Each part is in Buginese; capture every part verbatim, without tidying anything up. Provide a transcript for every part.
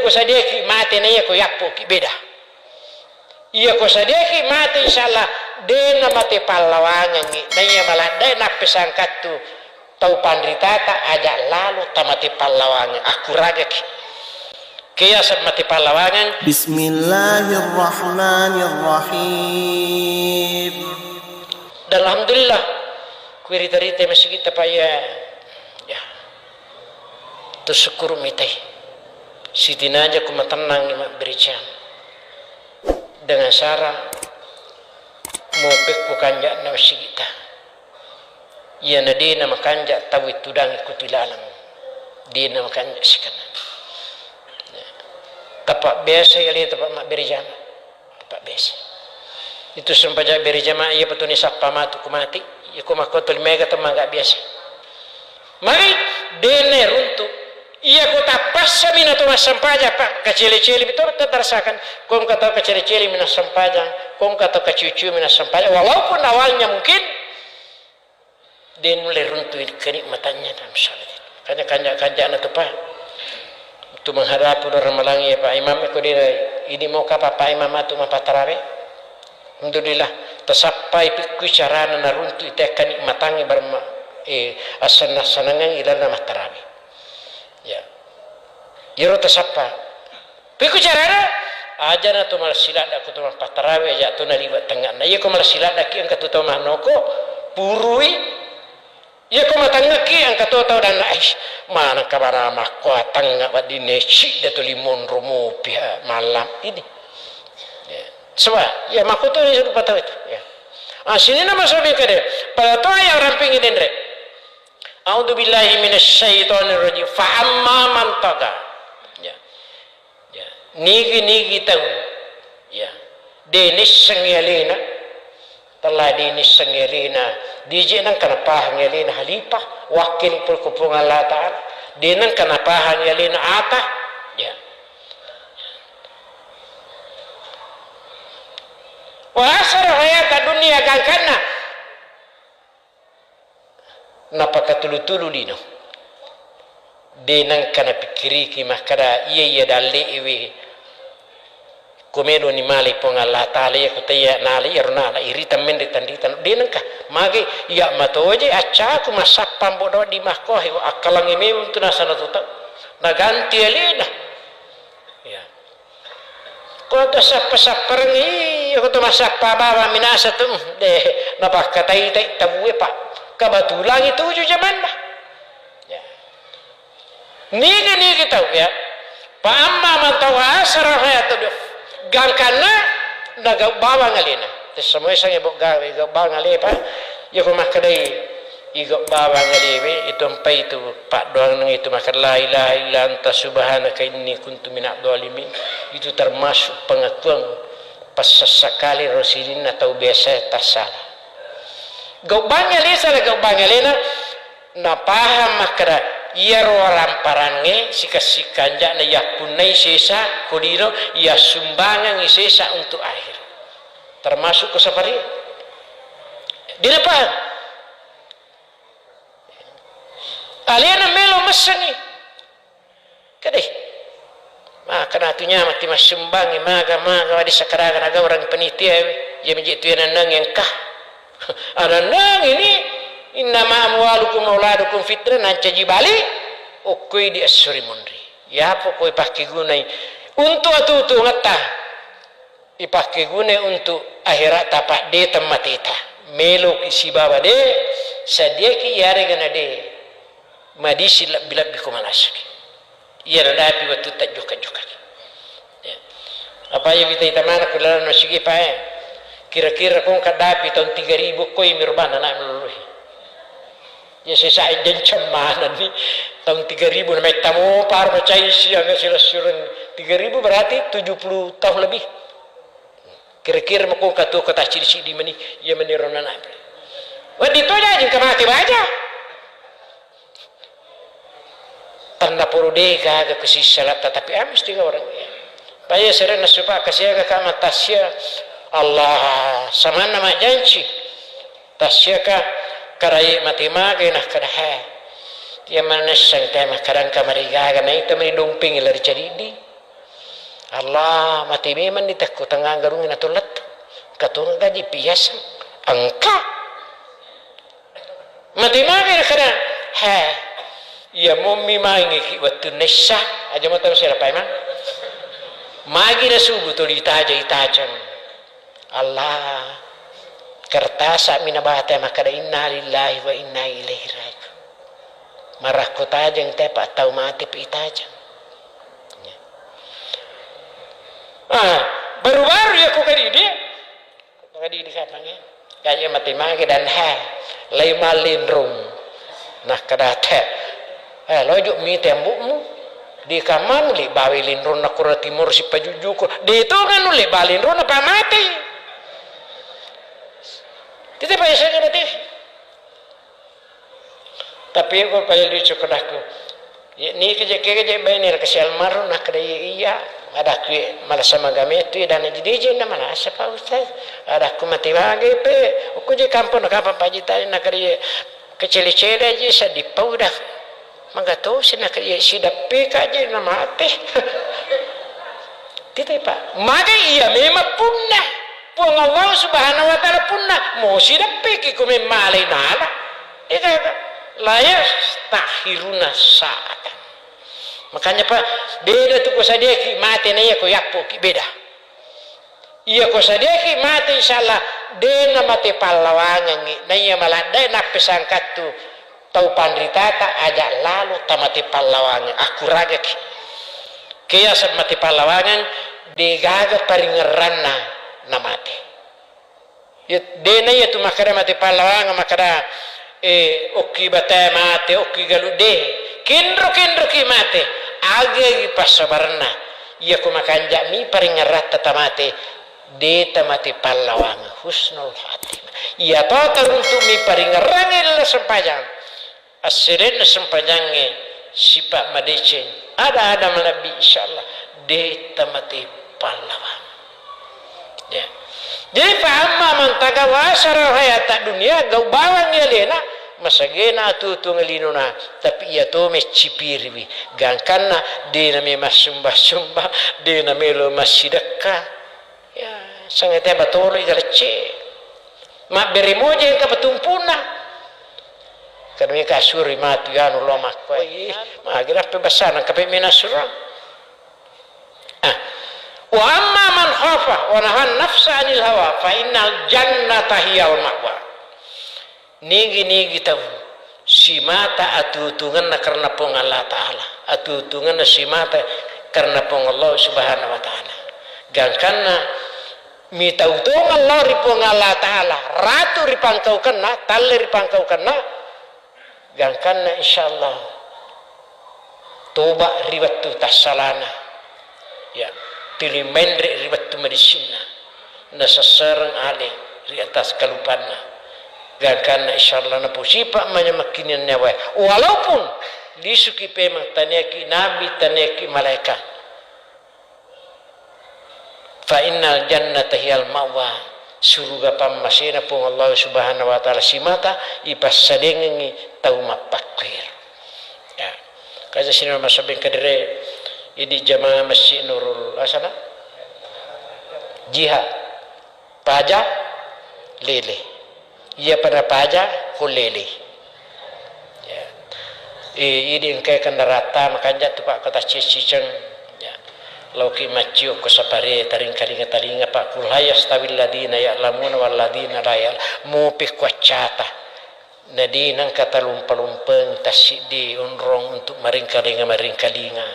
Ko sadiaki mate na iya ko yappoki beda. Iya ko sadiaki mate, insyaallah de' namate pallawangengngi. Na iya maladde' nappesangkattu tau panritata aja' lalo tamate pallawangeng, akkuragaki. Ke yaseng mate pallawangeng. Bismillahirrahmanirrahim. Dan alhamdulillah, kui rita-rita masigitta pa iya, ya. Tusyukkuru mitai. Sitinaja ku matennangngi mabbere jama. Dengan syarat mupekku kanja'na masigitta. Iyana de' namakanja' tau ittudangi ku tilaleng. De' namakanja' sikenna. Ya. Tappa biasa iya le tappa mabbere jama. Tappa biasa. Itu sempajang bere jama iya patuni sappa matu ku mati. Iya ko makko tuli mega temmaga biasa. Magi de' nairuntu. Iya ko tappassami na to massempajang, Pak, kacele-cele mi to terasakan. Ko engka tau kacele-cele mi nassempajang, ko engka tau kaciu-ciu mi nassempajang. Walaupun awalnya mungkin de' nulle runtu kenikmatannya dalam salat itu. Kanja-kanja-kanjana tu, Pak. Tu menghadapi bulan Ramalang ya, Pak Imam, ko de' ini mau kapa Pak Imam matu mappattarawe. Alhamdulillah, tasappai pikku carana naruntu ite kenikmatannya barma, eh, asenna-senangan ilalna mattarawe. Ya. Iyaro tasappa. Pekko carana? Ajana to malasiladda ko to mappattarawe, aja to naliwe' tengnganna. Iya ko malasiladda ki engka tu tau mannoko, purui. Iya ko matengngaki engka to tau danna, "Aish, maneng ka bara makko atengnga weddinne cidda to limonro mopi ha malam ini." Ya. Saba, ya makko to ni rupa tau itu. Ya. Ah, sininna masobi kede. Pada to ya rampingi denre. A'udzubillahi minasyaitonirrajim. Fa amma man tagha. Ya. Ya. Nigi-nigi tau. Ya. De' nissengngi alena. Tella de' nissengngi alena. Dije nengka napahang alena halipah. Wakkili pole ko Puang Allah Ta'ala. De' nengka napahang alena ata. Ya. Wa asara hayata dunia gangkanna. Napakatulu-tulu lino. De' nengka napikkiriki makkada, iya, iya dalle'ewe. Ko meloni malai Puang Allah Ta'ala, iya ko taiya nala, iyaro nala, irita menre tanrita. De' nengka. Magi, iya matoje accaku massappa mbodo di makkohe, akkalangnge memang tu nasana tu tau. Naganti alena. Ya. Ko to sappa-sappareng, iya, ko to massappa bawang minasa tu, de, napakkatai-tai tabue, Pak. Kebetulan itu uju jamanna. Ya. Nigi-nigi tau, ya. Fa amma man tagha wa asara hayata du-, gangkanna nagau bawang alena. Tessamoi sange bok gawe, gau bawang ale, Pak. Iya ko makkedai, Iga bawang alewe, itu ampai itu paddoangeng itu makkeda, "La ilaha illa anta subhanaka inni kuntu minadh dhalimin." Itu termasuk pengakuan passessa kale ro sininna tau biasa tassala. Gau bang ale sala gau bang alena, napahang makkeda, iyaro waramparangnge sikassikka anja'na yappunnai sesa, kodiro yassumbangengngi sesa untuk akhir. Termasuk ko safari. Dia napahang. Alena melo messengngi. Kedai. Maka natu nyamati massumbangngi, maga, maga, wadi sakaraga nagaurang panitia, iya miji tu nanang engka. Ananang ini, innama amwalukum auladukum fitnah, nancaji bali, okoi di assuri munri. Ya pokoi pakkegunai. Untuk atutu ngetta. Ipakkegunai untuk akhirat, tapaddeteng mateta. Meloki sibawa de, sadiaki iyarega na de. Madisi lebbi-lebbi ko malasaki. Iya nadapi wettu tajjokka-jokkaki. Ya. Apa iya wita-ita mana ko lalang masigi pae. Kira-kira ko kadapi tahun tiga ribu ko imi rubana na melului. Ya, sesa jenceng manenni. Tahun tiga ribu na metta mopa ro macai siaga silessureng. Tiga ribu berarti tujuh puluh tahun lebih. Kira-kira mako katu kota cidi-cidi meni, iya meni rona nabi. Wadi to jaji kamate baja. Tanda poro de gaga kesisala, tetapi amis tiga orang. Paya serena supa kasiaga kama tasia. Allah samanna majanci. Tassiaka karaye mate magai nakkada, "He, iya manessang te makkarangka marigaga, naita mani dompeng lari cadiddi." Allah, mate memang ni tekko tengnga garungngi na tollettu. Katonga gaji piasang. Engka. Mate magai nakkeda, he, iya mommi mangiki wettunna issa, aja mo tau sera paimang. Magi na subu tuli taja-itajang. Allah, kertasa mi nabata makkeda, "Inna lillahi wa inna ilaihi raji'un." Marakko tajeng te, pa tau mate pi tajeng. Ah, baru-baru ya ku kadidi. Kadidi kapang ya. Kaya mate mage dan he, lai malinrung. Nah, kedate. Eh, lojo mi tembokmu. Di kamanu le bawe linrung na kura timur si pajujuku. Di itu kan le balinrung na pamate. Kita pakai saja nanti. Tapi ko paling lucu kedakku. Iya, ni keje-keje baine raka si almarhum, nakkeda iya, iya. Adakku iya, malasa magame tu iya, dana jadi je na malasa Pak Ustaz. Adakku mate wagai pe, uku je kampung na kapang Pak Jitani, nakkeda iya, kecele-cele aja sedih Pak udah. Mangga tosi nakkeda iya, sidappe ka je na mate. Tite Pak, magai iya memang punna. Puang Allah Subhanahu wa Ta'ala punna, mo sidappeki ko memmalai nala. Ega, la yastakhiruna sa'atan. Makanya, Pak, beda tu ko sadiaki mate na iya ko yappoki, beda. Iya ko sadiaki mate, insyaallah, de na mate pallawangengngi. Na iya maladde nappe sangkattu tau panritata aja lalo tamate pallawangeng, akkuragaki. Ke yaseng mate pallawangeng, degaga paringerranna na mate. Ya, de na iya tu makkeda mate pallawangang, makkeda, eh, okki batae mate, okki galu, de. Kenro-kenroki mate, agagi passabarenna. Iya ko makanja mi paringerratta tamate, de tamate pallawangang, husnul khatimah. Iya to taruntu mi paringerrangi lela sempajang. Asserenna sempajangnge sipa madeceng, ada-ada malebbi, insyaallah de tamate pallawang. Ya. Jadi fa amma man tagha wa asara hayata dunia, gau bawang alena, masagena atutung linona, tapi iya to meccipiriwi, gangkanna de name massumba-sumba, de namelo massidekka. Ya, sangete batolo igalecce. Mabbere moje engka patumpunna. Kadang ka suri matu yanu lo makko. Ih, magi rappe basana kape mena sura. Ah. Wa amma man khafa wa nahan nafsa anil hawa fa innal jannata hiyal ma'wa. Nigi-nigi tau simata atutungenna karena Puang Allah Ta'ala, atutungenna simata karena Puang Allah Subhanahu wa Ta'ala. Gangkanna mitau tongeng lao ri Puang Allah Ta'ala, ratu ri pangkaukenna, talle ri pangkaukenna, gangkanna insyaallah toba ri wettu tassalana, ya, tuli menre ri wettu madissinna, nasessereng ale ri atas kalupanna, gangkanna insyaallah naposipa manyamakkini nyawae, walaupun lisuki pemeng, taniaki nabi, taniaki malaeka. Fa innal jannata hiyal ma'wa, suruga pammasena Puang Allah Subhanahu wa Ta'ala simata ipassadengengngi tau mappakkuero. Ya. Kaja sini masabbing kadere, idi jamaah Masjid Nurul Hasanah, Jihad, Paja, Lele. Iya pada paja, ko lele. Ya. I-, idi engkae kendaratta, makanja tu, Pak, kota Ciceng. Ya. Loki maccio ko sapare, taringkalinga-talinga, Pak, kul hal yastawil ladzina ya'lamuna wal ladzina la ya'lam-, mupi kuaccata. Nadi nengka talumpa-lumpeng tassiddi onrong untuk maringkalinga-maringkalinga.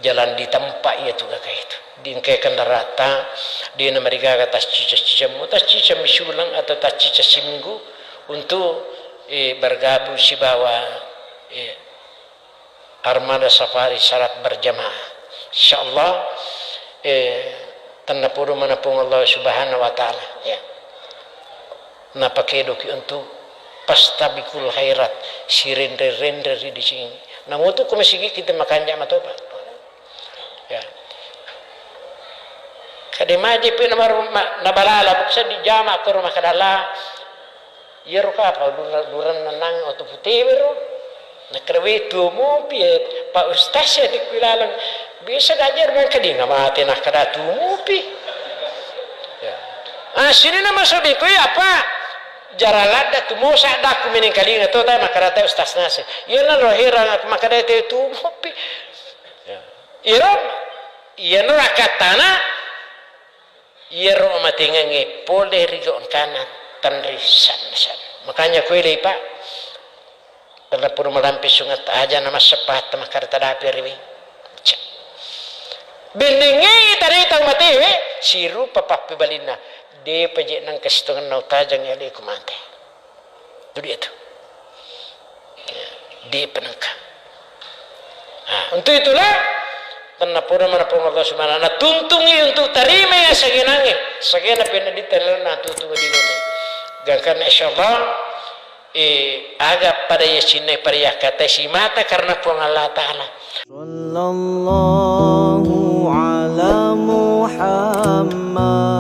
Jalan di tempat iya tu gaka itu. Di engkae kendaratta, de namarigaga taccica-cicammu, taccicammi siuleng atau taccica siminggu untuk, eh, bergabung sibawa, eh, armada safari salat berjamaah. Insyaallah, eh, tennapodo mana Puang Allah Subhanahu wa Ta'ala, ya. Napakedoki untuk fastabiqul khairat, sirenre-renre ri dicingi. Namutu ko masigi kita makanja matopa. Ya. Kade maje pe namar-, ma-, nabalala, buksa dijama ko rumah kadala. Iyaro kapa dura-, duranna nang oto putewero. Nakrewe tuo mopi, eh, Pak Ustaz ya dikku laleng. Bisa gajar mengkalinga mate nakkada tumupi. Ya. Ah, sini nama sobi ko ya apa? Jara ladda tu mosa daku menengkalinga to ta makkada ta Ustaz Nasir. Iya na rohera makkada te tumupi. Ya. Iro, iya na rakatana. Iyaro matengengnge pole ri gau engkana tenri sanna-sanna. Makanya koe dei, Pak, tennapodo malampe sungetta aja na masseppahatta makkada tadapi riwi. Cek. Bennengnge tadai tau matewe, sirupa pappebalinna. Depa je nengka sitongenna utajang aleku mate. Itu dia tu. Di penengka. Nah, untuk itulah, tennapodo mana Puang Allah Subhanahu wa Ta'ala tuntungi untuk tarima ya sagenange, sagena penedita lalu na tuntungi di dunia. Gangkan insyaallah, eh, aga pada ya sinne pada ya kata si mata karena Puang Allah Ta'ala. Sallallahu ala Muhammad.